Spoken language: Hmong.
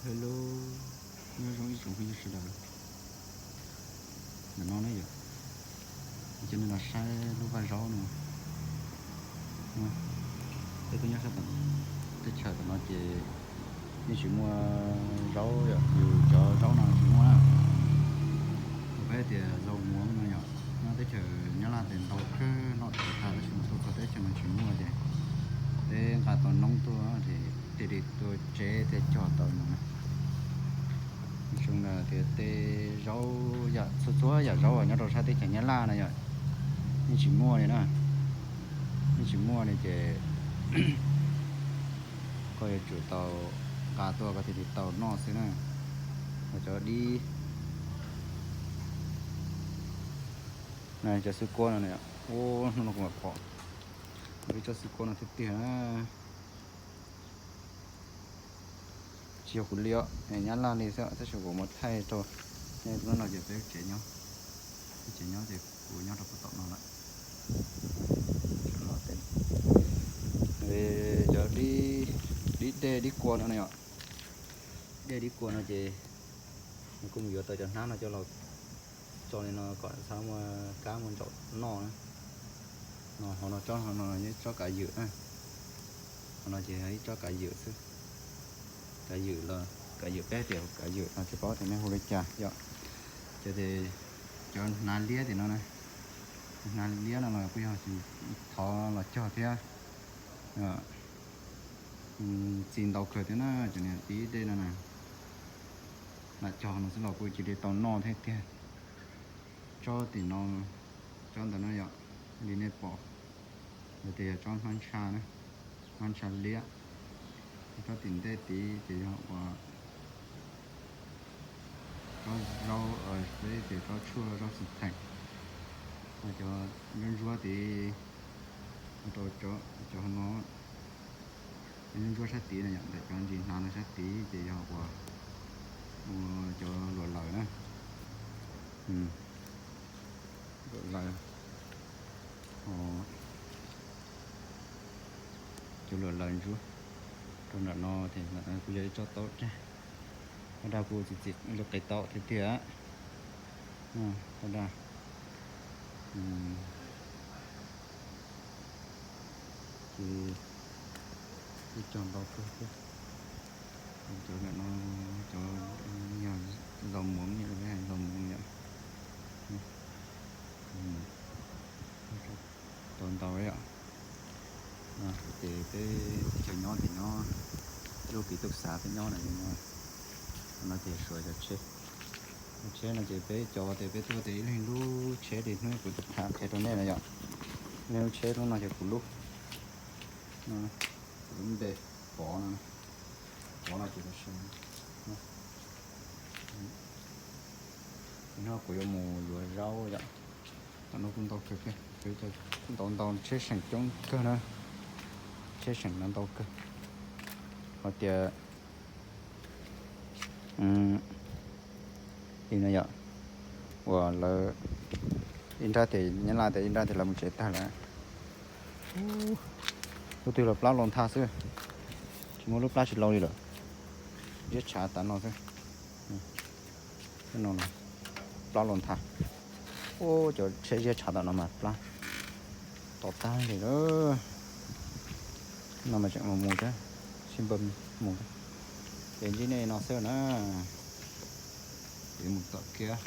Hello, nyob zoo ib tsoom phooj ywg sawv daws. Ntawm no ne yom, coj nej los saib lub vaj zaub no. Peb tuaj nyob sab teb chaws tom no ces yeej tsis muaj zaub yom, yus cov zaub no tsis muaj na. Peb tias zaub muav no yom, nyob teb chaws Nyab Laj tes ntau kawg noj tag, tab sis mas tuaj txog teb chaws no tsis muaj ces peb nqa tau noob tuaj ces thiaj li tuaj tseb thiaj cog tau no na. Zoo tias tej zaub yam txhua txhua yam zaub uas nyob rau sab teb chaws Nyab Laj na yom, yeej tsis muaj li na. Yeej tsis muaj li ces koj yuav tsum tau nqa tuaj koj thiaj li tau noj xwb na. Cov dib, cov xwb kuab no, hnub no kuv mam pom ib tsob xwb kuab no tiag tiag na. Tsis yog kuv li os, Nyab Laj li xwb, tab sis kuv muab thaij rau nej. Hnub no ces peb tsev nyob, peb tsev nyob ces kuv nyob rau puag tom no lawm. Cov dib dej dib kua no ne yom, dej dib kua no ces nws kuj mus yuav tau cov hnab no coj los tso li no kom txhob muaj kab muaj ntsaum noj na. No hauv no tsob, hauv no ib tsob kav ywm na. Hauv no ces ib tsob kav ywm xwb. Kav ywm los kav ywm, peb tias kav ywm no tsis paub tias nej hu li cas yom. Ces cov hnav liab tim no na, hnav liab no los kuj yog thov los cog thiab. Txi ntau kawg thiab na, cov niag dib dej no na. Lam cog no xwb los kuj cia li tau noj thiab tiag. Tsob tim no, tsob ntawd no yom, li nej pom, lawv tias yog tsob hnab ntsha na, hnab ntsha liab. Tsob tim ntej tid ces yog ua tsob zaub, peb tias tsob tshuaj zaub xim theem. Cov ntsuab ntsuab tid, rau cov no, cov ntsuab ntsuab sab tid na yom, ntawm cov ntsis hnav no sab tid ces yog ua, ua cov luam lawm na. Luam lawm, cov luam lawm ntsuab. Rau nram no ces kuj yog ib tsob taub rag, taub rag kuj txi txiv li qe taub tiag tiag. Taub rag ces ib co ntau kawg thiab. Cov no cov yog zaus muav, zaus muav yom. Tau ntau yom. Ces peb teb chaws nyob ces nyob lub kis tub xav peb nyob na, no ces suav cov tsheb. Tsheb no ces peb cov tias peb tuaj tias ib leeg lub tsheb li hnub kuv tham qhia rau nej na yom. Ib leeg lub tsheb, hnub no ces kuv lub, kuv lub npe Pov no, Pov no ces no kuv yuav mus yuav zaub yom. Tam no kuj ntau kawg, ntau ntau tsheb seem coob kawg na, tsheb seem no ntau kawg. Hos tias li no yom, uas lawv ib nrab tias Nyab Laj tias ib nrab tias lawv mus tsev tag lawm. Lub twg los plab los ntha xwb, tsis muaj lub plab tsis lau li lawm. Ziab tshav tas no xwb. No plab los ntha. Ub, cov tsheb ziab tshav tom no mas plab tom tag li lawm. No mas tseem mus mus thiab, sib npawg mus thiab. Ces ntsib nej no xwb na, ces mus tom kiab.